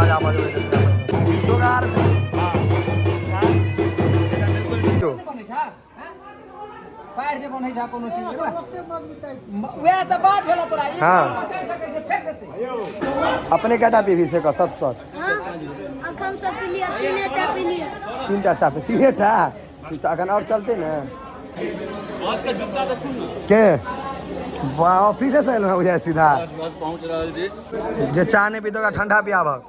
बाजा बजबै छै। जोगाड़ छै। बनै छै पैर जे बनै छै कोनो चीज वएह तऽ बात भेल तोरा। हाँ। सकै छै फेंक देतै। अपने कटा पीबी से कह, सच सच। अखन सब पी लिअ, तीनेटा पी लिअ। तीनटा चाह पी, तीनेटा तऽ अखन आओर चलतै ने। के वाह, ऑफिसे से एलहुँ बुझाय सीधा। बस पहुँच रहल छी। जे चाह नहि पीतौ ओकरा ठंडा पियाबक।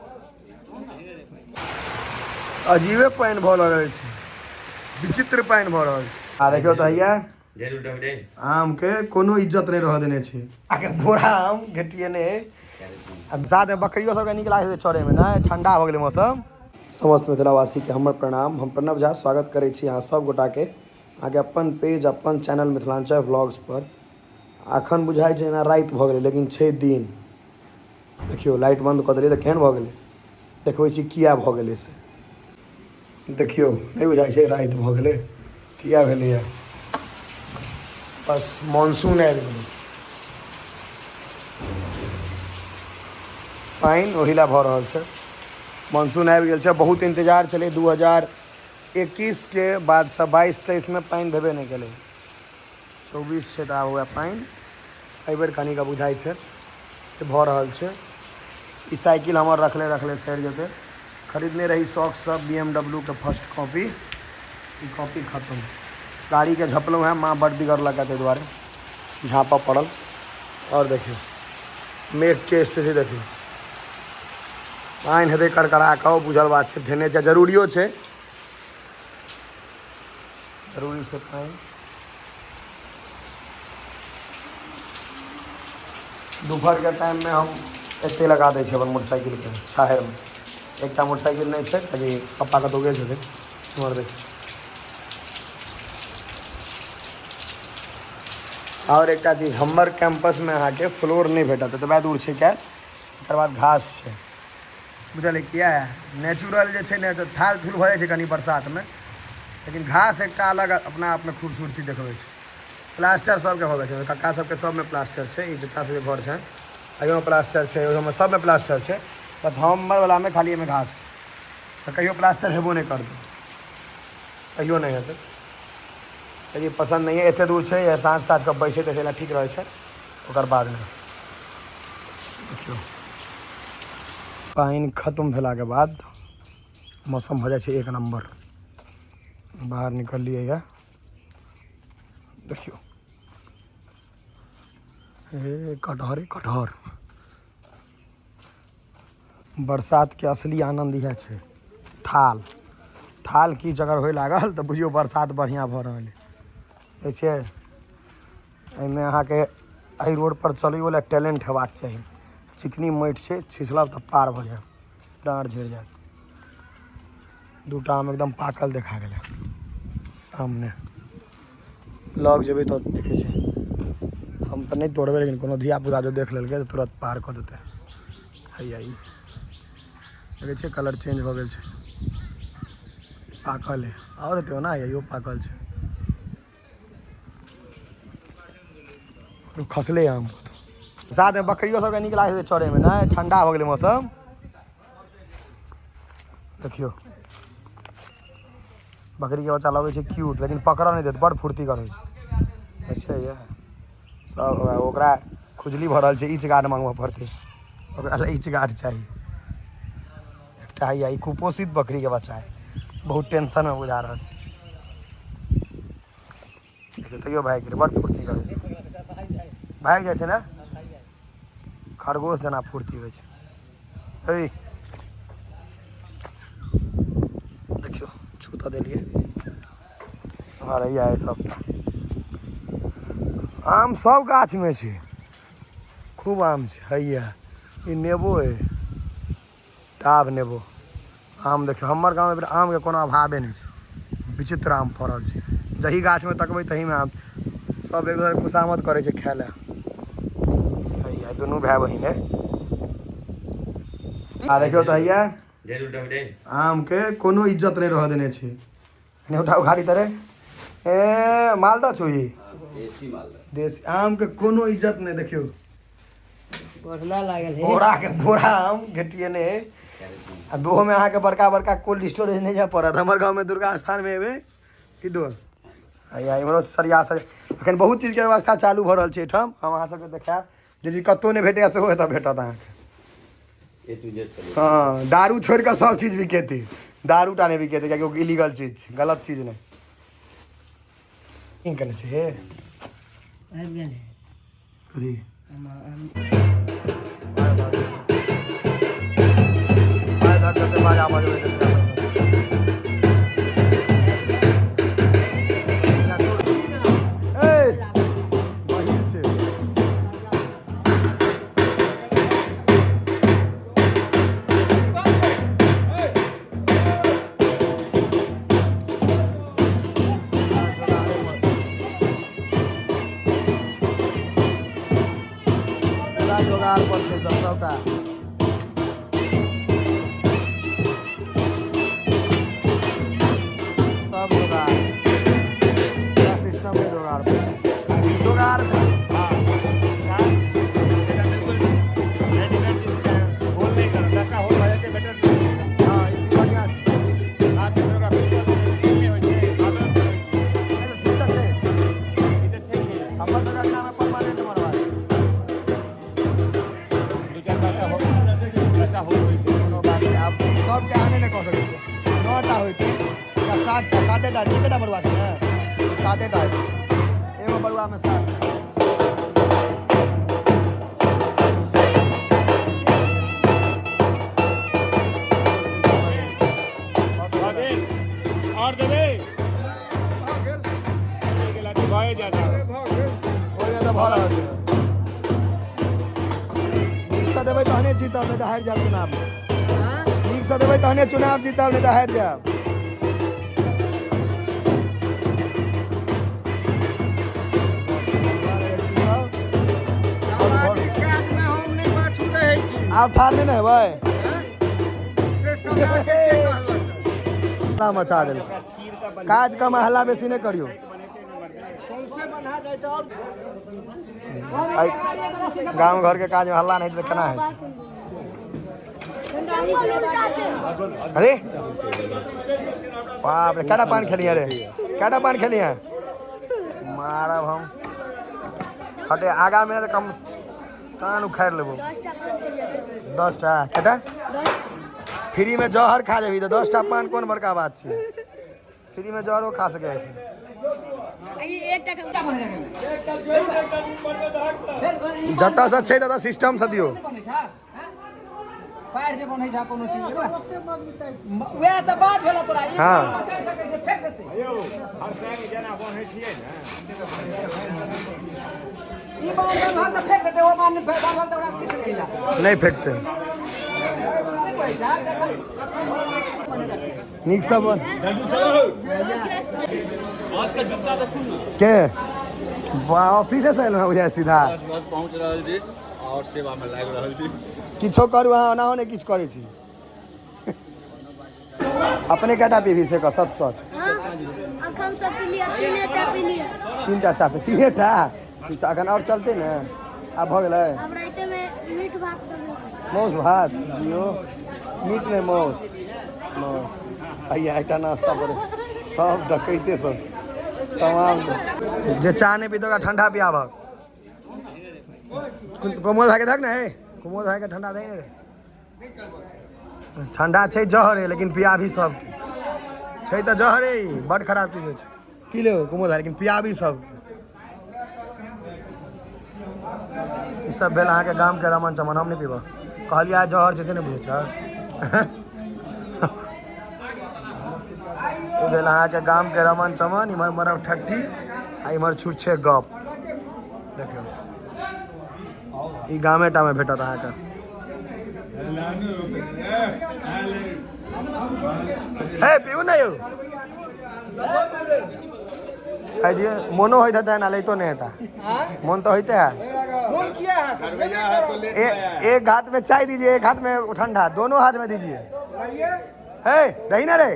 अजीबे पानि भऽ रहल छै, विचित्र पानि भऽ रहल छै। आ देखियौ तऽ हैया आम के कोनो इज्जत नहि रहऽ देने छै। आके बोरा आम घेटिए नहि। आ साथमे बकरियो सबके नीक लागै छै चरैमे। नहि ठंडा भऽ गेलै मौसम। समस्त मिथिलावासीके हमर प्रणाम। हम प्रणव झा स्वागत करै छी अहाँ सब गोटाके अहाँके अपन पेज अपन चैनल मिथिलांचल व्लॉग्स पर। अखन बुझाइ छै जेना राति भऽ गेलै, लेकिन छै दिन। देखियौ लाइट बन्द कऽ देलियै तऽ केहन भऽ गेलै, देखबै छी किया भऽ गेलै से। देखियौ नहि बुझाइ छै राति भऽ गेलै, किया भेलैए? बस मानसून आबि गेलै, पानि ओहि लए भऽ रहल छै। मानसून आबि गेल छै। बहुत इंतजार छलै, 2021 के बादसँ 22-23 मे पानि भेबे नहि केलै। 24 छै तऽ आब वएह पानि एहिबेर कनिके बुझाइ छै जे भऽ रहल छै। ई साइकिल हमर रखले रखले सड़ि जेतै। खरीदने रही शौकसँ BMW के फर्स्ट कॉपी, ई कॉपी खतम। गाड़ीके झपलहुँ हेँ, माँ बड्ड बिगड़लक ताहि दुआरे झाँपऽ पड़ल। आओर देखियौ मेघके स्थिति, देखियौ पानि हेतै करकरा कऽ, बुझल बात छै। धेने छै, जरूरियो छै, जरूरी छै पानि। दुपहरके टाइममे हम एते लगा दै छियै अपन मोटरसाइकिलके छाहरिमे। एकटा मोटरसाइकिल नहि छै कियाकि पप्पा कतहु गेल छथिन। इम्हर देखियौ आओर एकटा चीज, हमर कैंपसमे अहाँके फ्लोर नहि भेटत, एतबा दूर छै काल्हि। तकर बाद घास छै, बुझलियै? किया नेचुरल जे छै ने तऽ थाल थूल भऽ जाइ छै कनि बरसातमे, लेकिन घास एकटा अलग अपना आपमे खूबसूरती देखबै छै। प्लास्टर सबके भऽ गेल छै, कक्का सबके सबमे प्लास्टर छै। ई जकरा सबके घर छै एहिमे प्लास्टर छै, ओहिमे सबमे प्लास्टर छै, बस हमर वलामे खाली एहिमे घास छै। तऽ कहियो प्लास्टर हेबो नहि करतै, कहियो नहि हेतै, कियाकि पसन्द नहि एते दूर छै। साँझ ताँझ कऽ बैसै तैसै लए ठीक रहै छै। ओकर बादमे देखियौ पानि खत्म भेलाके बाद मौसम भऽ जाइ छै एक नम्बर। बाहर निकललियै यऽ, देखियौ हे कटहरे कटहर। बरसातके असली आनन्द इएह छै। थाल थाल कीच अगर होय लागल तऽ बुझियौ बरसात बढ़िआँ भऽ रहल अइ। छै एहिमे अहाँके एहि रोडपर चलैयो लए टैलेंट हेबाक चाही। चिकनी माटि छै, छिछलब तऽ पार भऽ जायब, डाँड़ झड़ि जायत। दूटा आम एकदम पाकल देखा गेलै सामने, लग जेबै तऽ देखै छै। हम तऽ नहि तोड़बै, लेकिन कोनो धियापुता जँ देख लेलकै तऽ तुरत पार कऽ देतै। हैया ई देखै छियै कलर चेंज भऽ गेल छै, पाकल है। आओर हेतै ओना, इहो पाकल छै। खसले आम साथमे बकरियो सबके नीक लागै छै चरैमे। नहि ठंडा भऽ गेलै मौसम। देखियौ बकरीके बच्चा लगै छै क्यूट, लेकिन पकड़ऽ नहि देत, बड़ फुर्ती करै छै। अच्छा यऽ सब ओकरा खुजली भऽ रहल छै, ईच गार्ड मङ्गबऽ पड़तै ओकरा लए, ईच गार्ड चाही एकटा। हैया ई कुपोषित बकरीके बच्चा है, बहुत टेंशनमे बुझा रहल। देखियौ तैयो भागि गेलै, बड़ फुर्ती करै छै, भागि जाइ छै ने, खरगोश जेना फुर्ती होइ छै। ऐ देखियौ छू तऽ देलियै। हरैया है सबटा आम, सब गाछमे छै, खूब आम छै। हैया ई नेबो है, टाभ नेबो आम। देखियौ हमर गाँवमे आमके कोनो अभावे नहि छै, विचित्र आम फड़ल छै। जही गाछमे तकबै तहीमे आम। सब एक दोसर खुशामद करै छै खाय लए। हैया दुनू भाय बहिन है। आ देखियौ तऽ हैया आमके कोनो इज्जत नहि रहऽ देने छै। नहि उठाउ उखाड़ी तरे ए मालदह छौ ई देसी आमके कोनो इज्जत नहि। देखियौ बढ़ना लागल है बोरा के बोरा आम घेटिए नहि है। आ ओहोमे अहाँके बड़का बड़का कोल्ड स्टोरेज नहि जाय पड़त। हमर गाँवमे दुर्गा स्थानमे एबै की दोस्त। आ इम्हरो सरिया सरिया एखन बहुत चीजके व्यवस्था चालू भऽ रहल छै एहिठाम। हम अहाँ सबके देखायब जे चीज कतहु नहि भेटैए सेहो एतऽ भेटत अहाँके। हँ, दारू छोड़ि कऽ सब चीज बिकेतै, दारू टा नहि बिकेतै, कियाकि ओ इलीगल चीज छै, गलत चीज नहि। की केने छै हे? आबि गेल कथी? बाजा बजबै। ए बहिन छै। पूरा जोगाड़ पर छै सब सबटा। सब जोगाड़, पूरा सिस्टम के जोगाड़ पर, ई जोगाड़ छै। हँ, ई बढ़िआँ छै। नहि तऽ ठीक तऽ छै। हमर सबके अंगनामे परमानेंट मरबा छै। कोनो बात नहि, आब ई सबके अहाँ नहि कऽ सकै छियै। 9 टा होइतै या 7 टा, सातेटा, एकेटा बरुआ छै ने, सातेटा हेतै। एगो बरुआमे 7। और देबै भए जाता। ओहिमे तऽ भऽ रहल छै। नीकसँ देबै तहने जीतब, नहि तऽ हारि जायब चुनावमे। नीकसँ देबै तहने चुनाव जीतब, नहि तऽ हारि जायब। सामाजिक काजमे हम नहि पाछू रहै छी। आब ठाढ़ नहि ने हेबै। से समाजके के कहलक? हल्ला मचा देलकै। काज कम, हल्ला बेसी नहि करियौ। सौंसे बन्हा जाइ छै और। आइ गाम घरके काजमे हल्ला नहि तऽ केना हेतै? अरे बाप रे, केटा पान खेलियै रे? केटा पान खेलियै? मारब हम। हटे आगामे तऽ कम कान उखाड़ि लेबो। 10 टा पान खेलियै। 10 टा केटा? फ्रीमे जहर खा जेबही तऽ 10 टा पान कोन बड़का बात छै? फ्रीमे जहरो खा सकै छै। ई एकटा कम। जतऽसँ छै ततऽ सिस्टमसँ दियौ। बनै छै पारि जे बनै छै कोनो चीज, वएह तऽ बात भेल तोरा ई। पकड़ि सकै छै, फेंक देतै। हर साल जेना बन्है छियै ने। ई बान्ह बान्हल तऽ फेंक देतै, ओ बान्ह बान्हल तऽ ओकरा किछु नहि लागत। नहि फेकतै। नहि कहै छै, जखन नीकसँ बन के वाह, ऑफिसे से एलहुँ बुझाय सीधा। बस पहुँच रहल छी और सेवा में लागि रहल छी। किछो करू अहाँ, ओनाहो नहि किछु करै छी। अपने कएटा पीबी से कह, सच सच। हाँ, अखन सब पीलियै, तीने टा पीलियै। तीन टा चाह? तीने टा? अखन आओर चलतै ने? आब भऽ गेलै। आब रातिमे मीट भात देबै। मौस भात जियो, मीट नहि, मौस मौस। हैया एकटा नाश्ता करे सब डकैते सब तमाम। जे चाह नहि पीते ओकरा ठंडा पियाबक। कोमल भाई के देख ने, हे कुमोद भाई के ठंडा दे ने रे। ठंडा छै जहरे, लेकिन पियाबी सबके छै। तऽ जहरे ई बड खराब चीज होइ छै। की लेबो कुमोद भाई? लेकिन पियाबी सबके। ई सब भेल अहाँके गामके रमन चमन। हम नहि पीबऽ कहलियै आइ, जहर छै से नहि बुझै छ। ई भेल अहाँके गामके रमन चमन। इम्हर मरब ठट्ठी आ इम्हर छुच्छे गप। देखियौ, ई गामे टा मे भेटत अहाँके। हे पीऊ ने यौ, खाइ दियौ। मोनो होइत हेतै ना, लैतो नहि हेता। मोन तऽ होइते है। फोन किया है? एक हाथ में चाय दीजिए, एक हाथ में ठंडा, दोनों हाथ में दीजिए। हे दही ना रे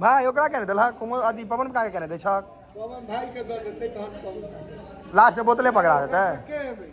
भाई। ओकरा केने देलहक कुमो? अथी पवन का केने दै छक? पवन भाई के दऽ देतै तहन पवन। लास्ट में बोतले पकड़ा देतै। के हेबै?